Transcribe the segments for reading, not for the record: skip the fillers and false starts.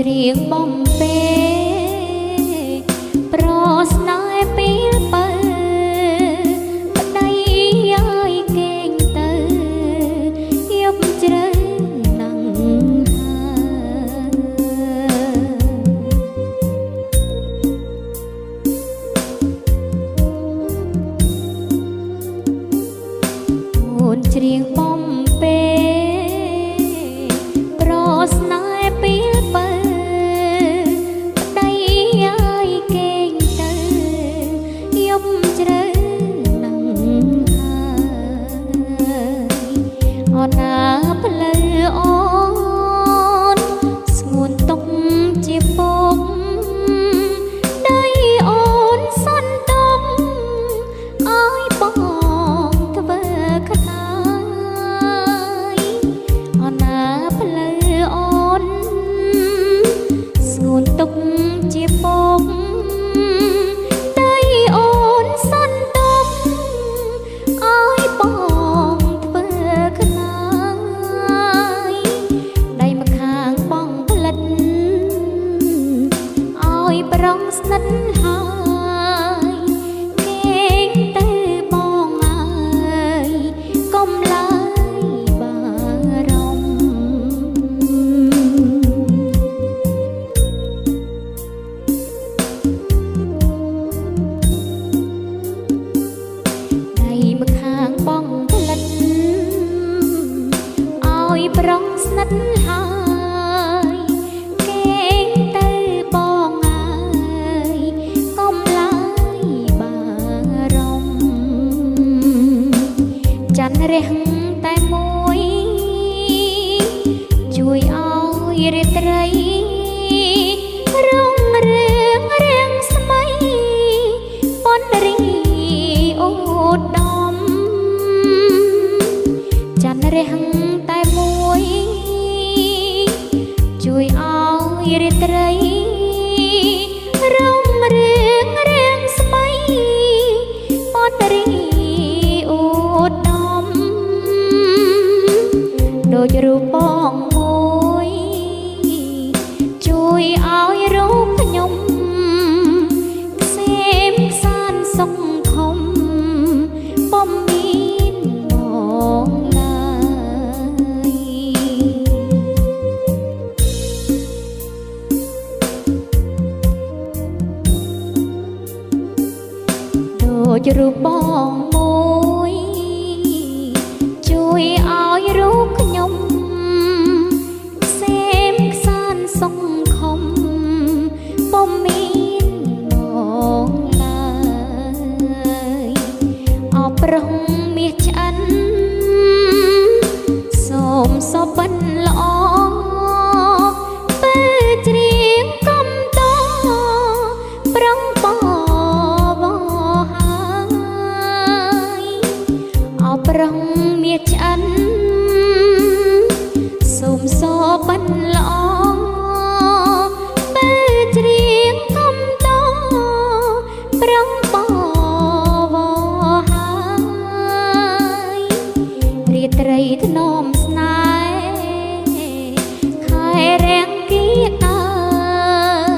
ច្រៀងបំពេប្រស្នេហ៍ពីលពៅប្តីឲ្យគេងទៅយប់ជ្រៅណាំងហើយអូនច្រៀងបំពេប្រស្នេហ៍ពីលពៅប្តីឲ្យគេងទៅយប់ជ្រៅណាំងហើយអូនណាផ្លូវអូនស្ងួនទុកជាពុកដីអូនសន្ទុកឲ្យបងធ្វើខ្នាយអូនណាផ្លូវអូនស្ងួនទុកជាពុកដីអូនសន្ទុកឲ្យបងធ្វើខ្នាយដៃម្ខាងបងផ្លិតឲ្យប្រងស្និទ្ធហើយគេងទៅបងអើយកុំឡើយបារម្ភដៃម្ខាងបងផ្លិតឲ្យប្រងស្និទ្ធហើយគេងទៅបងអើយកុំឡើយបារម្ភច័ន្ទរះតែមួយជួយឲ្យរាត្រីរុងរឿងរាំងស្មៃប៉ុនរីអូដមច័ន្ទរះតែមួយជួយឲ្យរាត្រីរុងរឿងរាំងស្មៃប៉ុនរីអូដមដូចរូបបងមួយជួយឲ្យរូបខ្ញុំក្សេមខ្សានសុខខំពុំមានបងឡើយដូចរូបបងមួយជួយឲ្យរូបខ្ញុំក្សេមខ្សានសុខខំពុំមានបងឡើយអបប្រុសមាសឆ្អិនសូមសបិនល្អពេលច្រៀងកំតប្រងបវហើយអបប្រុសមាសឆ្អិនសូមសបិនល្អពេលច្រៀងកំតប្រងបវហើយរាត្រីធ្នមស្នេហ៍ខែរាំងគៀកអើ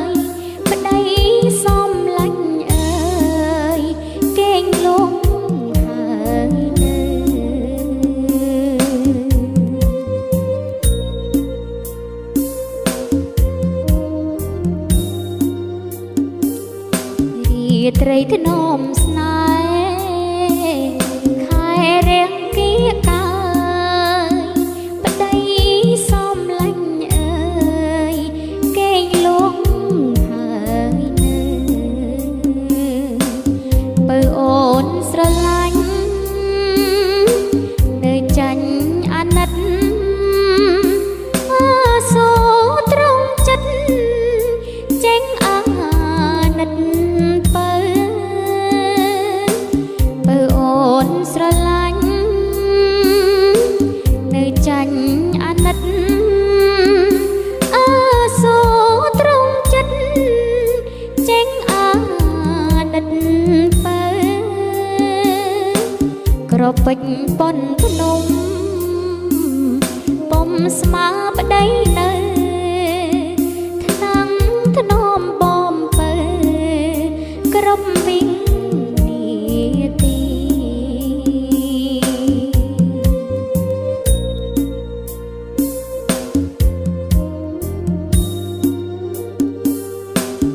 យប្តីសំឡាញ់អើយគេងលងហើយនៅ រាត្រីធ្នមស្នេហ៍ខែរាំងគៀកើយប្តីសំឡាញ់អើយគេងលងហើយនៅបើអូនស្រឡាញ់នៅចាញ់អាណិតអសូរត្រង់ចិត្តចេញអាណិតបើបើអូនស្រឡាញ់នៅចាញ់អាណិតអសូរត្រង់ចិត្តចេញអាណិតបើក្រពេចប៉ុនភ្នំពុំស្មាប្តីនៅថ្ន រាប់វិនាទី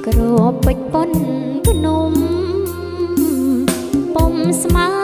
ក្របពេជ្រប៉ុនភ្នំពុំស្មើ